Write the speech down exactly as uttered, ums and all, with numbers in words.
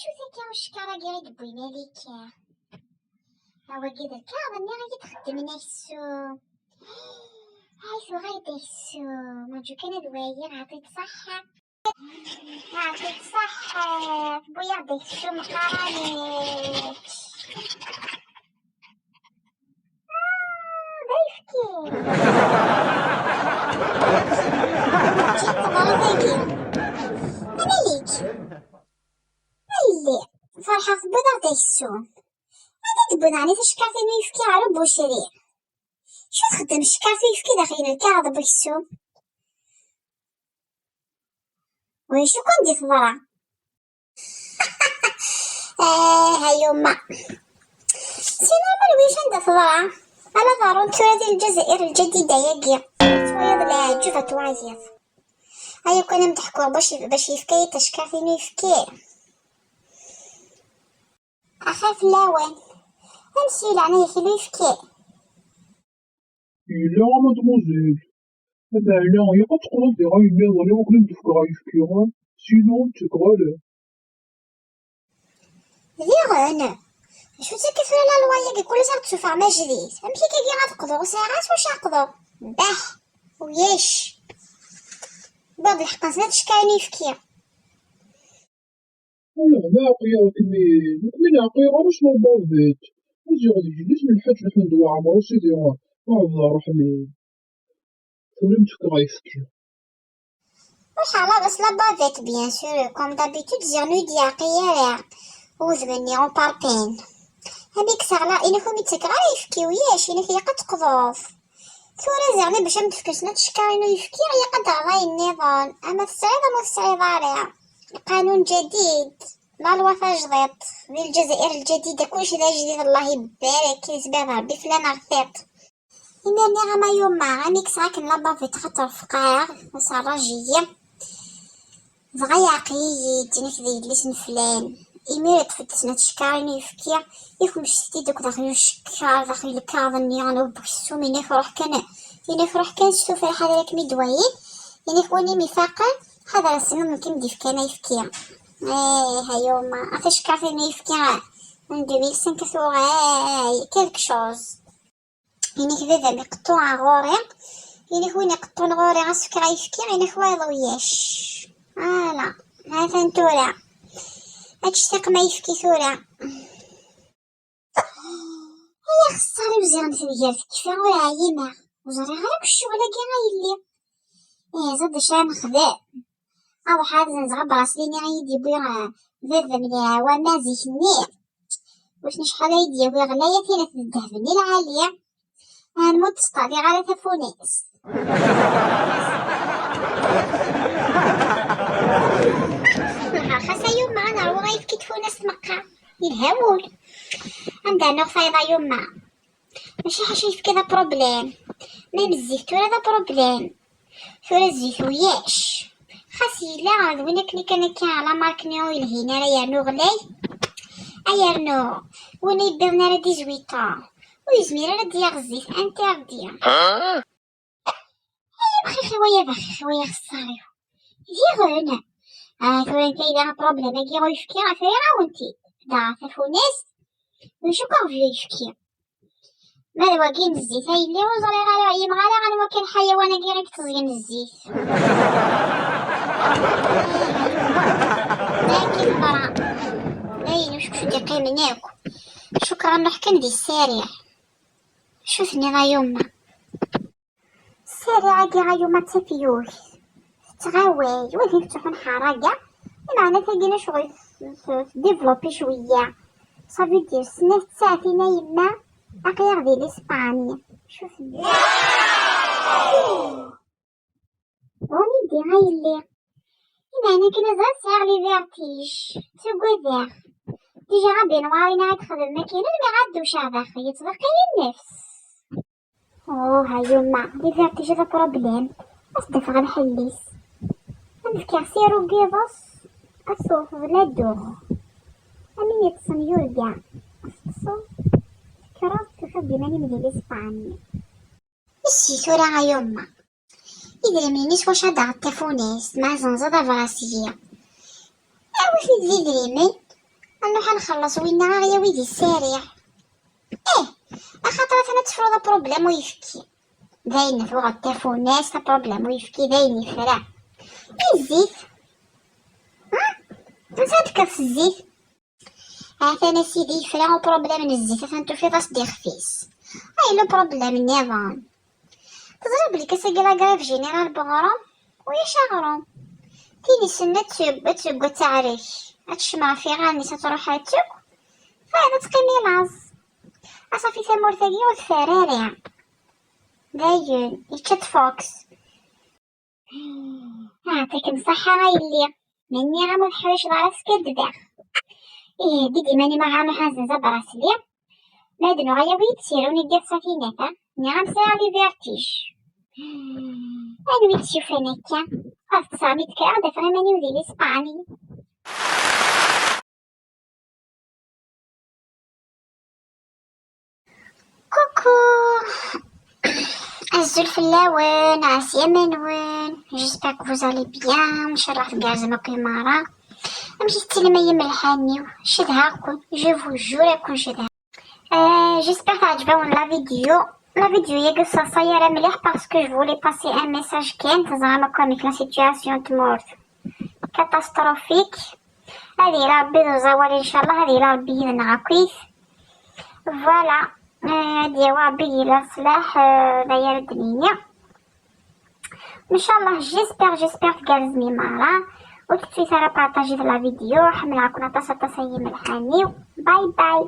Ttut akka ucekkaṛ-agi i d-wwin Malika. A wagi d lkaɣeḍ-nni i d-xeddmen aksum. Ay, tuɣal d aksum. Rǧu kan ad waliɣ, ɛṭi-t ṣaḥḥa. Ɛṭi-t ṣaḥḥa. Tewwi-yaɣ-d aksum qqaren-itt. Ah, d ayefki. Mačči d teḍra tagi. A Malik. Alli, ferḥeɣ tewwiḍ-aɣ-d aksum. Anda d-tewwiḍ ɛni tacekkart-inu n uyefki ɣer ubucri? Acu txeddem tcekkart uyefki daxel n lkaɣeḍ n weksum? Wiyac akk anda i teḍra? Ah, a yuma. C'est normal, wiyac anda teḍra? Ala ḍerrunt tura di Lezzayer ljadida-agi. Twayeḍ leɛǧeb a twayeḍ. Aya kan am-d-ḥkuɣ bac, bac yefka-yi tacekkart-inu uyefki. Axir fell-awen. Ansi leɛnaya-k, ila uyefki? Yella, a mademoiselle. Ameɛna, ilaq ad teqqleḍ diɣ ayen nniḍen i wakken ad m-d-fkeɣ ayefki, sinon ur d-ttakeɣ ara. Diɣen, acu-tt akka tura la loi-agi, kul ass ad ɣ-d-tessufɣem ajdid? Amek akka-agi ad qḍuɣ? Ur sɛiɣ ara s wacu ad qḍuɣ. Bah, ulac. Wwiɣ-d lḥeqq-nsen ad d-cekkren ayefki. Ala, ma ɛqiɣ-kem-in, nekk ur ɛqiɣ ara s la bavette. Ad ziɣ d yelli-s n Lḥaǧ Lḥend Waɛmer, a sidi, Rebbi ṛṛeḥm-im. Tura m-d-fkeɣ ayefki. Ruḥeɣ ɣer-s la bavette, bien sûr, comme d'habitude, ziɣen ur yi-d-yeɛqi ara. Udem-nni uparpin. Amek teɣla, ini-k ur m-yettakeɣ ara ayefki, ulac, ini-k ilaq ad teqḍuḍ. Tura ziɣen bac am-d-fken snat tcekkarin n uyefki, ilaq ad d-taɣeḍ ayen nniḍen. Ama tesɛiḍ, ama ur tesɛiḍ ara. Lqanun jadid, la loi tajdiṭ. Di Lezzayer ljadida, kullec d ajdid, Allah ibarek, yezbar Rebbi fell-aneɣ tiṭ. Imir-nni ama yuma, amek sɛiɣ akken la bavette xaṭer fqeɛeɣ, aserraj-iyi. Dɣa yeɛqel-iyi-d, ini-k d yelli-s n flan. Imir iṭṭef-d snat tcekkarin n uyefki, ikmec-it-id akked daxel ucekkar, daxel lkaɣeḍ-nni n ubeksum, ini-k ruḥ kan, ini-k ruḥ kan s tuffra ḥader ad kem-id-wayin, ini-k win i m-ifaqen, ḥader ass-nni ad kem-d-ifkan ayefki. Ih, a yuma, a tacekkart-nni n uyefki n deux mille cinq tuɣal quelque chose. Ini-k baba-m iqeṭṭu ɣer ɣur-i, ini-k win iqeṭṭun ɣur-i ad s-fkeɣ ayefki, ini-k wayeḍ ulac. Ala, ha-t-an tura. Ad tectiqem ayefki tura. Ay axeṣṣar-iw, ziɣen tebger tekfa, ur ɛyimeɣ. Ur ẓriɣ ara akk ccɣel-agi a yelli. Ih, ẓid d acu ara nexdem. Ruḥeɣ ad zenzeɣ abraslini i yi-d-yewwi, eh, baba-m n leɛwama zik-nni. Wissen acḥal ay d-yawi ɣlayat, tin at ddheb-nni lɛali. Ɛni ur d-sṭaliɣ ara tafunast? Xas a yuma, ad nerwu ayefki n tfunast meqqar. Yelha wul. Anda nuɣ tayeḍ a yuma? Mačči ḥaca ayefki d apṛublem. Ma mezzit tura d apṛublem. Tura zzit ulac. Xas yella d win akken kan akka la marque-nni ur yelhin ara yernu ɣlay. Ay yernu win yewwiḍen ara dix-huit ans ur yezmir ara ad d-yaɣ zzit, interdit. Ay abxixiw, ay abxixiw, ay axeṣṣar-iw. Diɣen, ah, tura nekk ay d apṛublem-agi ur yefki, friɣ-awen-t-id. Da tafunast, mačči akk aɣbel ayefki. Ma d wagi n zzit a yelli, ur ẓriɣ ara, ɛyimeɣ ara anwa kan ḥayawan-agi i iteẓẓgen zzit. Dayen kan teḍra. Dayen, ur d-yeqqimen akk. Cukkeɣ ad nruḥ kan di ssariɛ. Acu tenniḍ a yuma? Ssariɛ-agi a yuma d tafyukt. Tettɣaway, wadeg ttruḥun ḥaraga, imeɛna tagi la ccɣel tdivlupi cwiya. Ça veut dire, snat tsaɛtin a yemma, aql-aɣ di l'Espagne. Cuf-d. Ɣunidi a yelli. Imeɛna kan aẓ-, sɛiɣ les vertiges, ttagadeɣ. Déjà a Benoît yenna ad texdem makina, mi ad d-ucaɣ daxel, yettḍeqqi-yi nnefs. Oh, a yemma, les vertiges d apṛublem. Ad s-d-afeɣ lḥell-is. Ad m-fkeɣ sirop n yiḍes, ad tewteḍ la dux. Am win yeṭṭsen yurga. Ad teṭṭseḍ, tekkreḍ, tufiḍ-d iman-im di l'Espagne. Issi tura a yemma. Idrimen-nni s wacu ad d-aɣeḍ tafunast, ma zenzeḍ abras-yi. Awi-t-id d idrimen, Nruḥ ad nxelleṣ winna, aɣ-yawi di ssariɛ. Ih, axaṭer atan ad tefruḍ apṛublem uyefki. D ayen tuɣeḍ tafunast, apṛublem uyefki d ayen yefra. I zzit? Ha? Ansa ad tekkeḍ s zzit? Atan a sidi yefra uproblem n zzit, atan tufiḍ-as-d ixef-is. Ay, le problème nniḍen. Teẓriḍ belli ass-agi la grève générale n weɣrum? Ulac aɣrum. Tin issen ad teg-, ad tegg, ad teɛrek, ad tekcem ɣef iɣallen-is, ad truḥ ad tekk, fad ad teqqim i laẓ. Asafi tamurt-agi ur teffer ara. Dayen, yečča-tt Fox. Ɛṭikem ṣṣeḥḥa a yelli. Ma nniɣ-am ur teḥriceḍ ara, skadbeɣ. Ih, deg iman-im a ɣ-nuḥ ad nzenz abrasli. Ma d nuɣ ayawi-d sirun i yiḍ satinata, nniɣ-am sɛiɣ les vertiges. Anwi t-yufan akka? Ad ṭṭseɣ mi d-kkreɣ ad afeɣ iman-iw di l'Espagne. Coucou. Azul fell-awen, ɛas yaman-wen. J'espère que vous allez bien. Ncalleh tgerrzem akk i meṛṛa. Amek i tettilim ay imelḥanen-iw? Cedhaɣ-ken. Je vous jure ad ken-cedheɣ. Euh, j'espère teɛǧeb-awen la vidéo. La vidéo-yagi ur d-ssaṣay ara mliḥ parce que je voulais passer un message kan, teẓram akk amek la situation n tmurt catastrophique. Ad yili Ṛebbi d uẓawal, ncalleh, ad yili Ṛebbi yid-neɣ akkit. Voilà. Euh, ad yawi Ṛebbi yili ṣṣlaḥ, euh, d aya ara d-nini. Ncalleh, j'espère, j'espère tgerrzem i meṛṛa. Ur tettut ara partager la vidéo. Ḥemmleɣ-ken aṭas, aṭas ay imelḥanen-iw. Bye bye.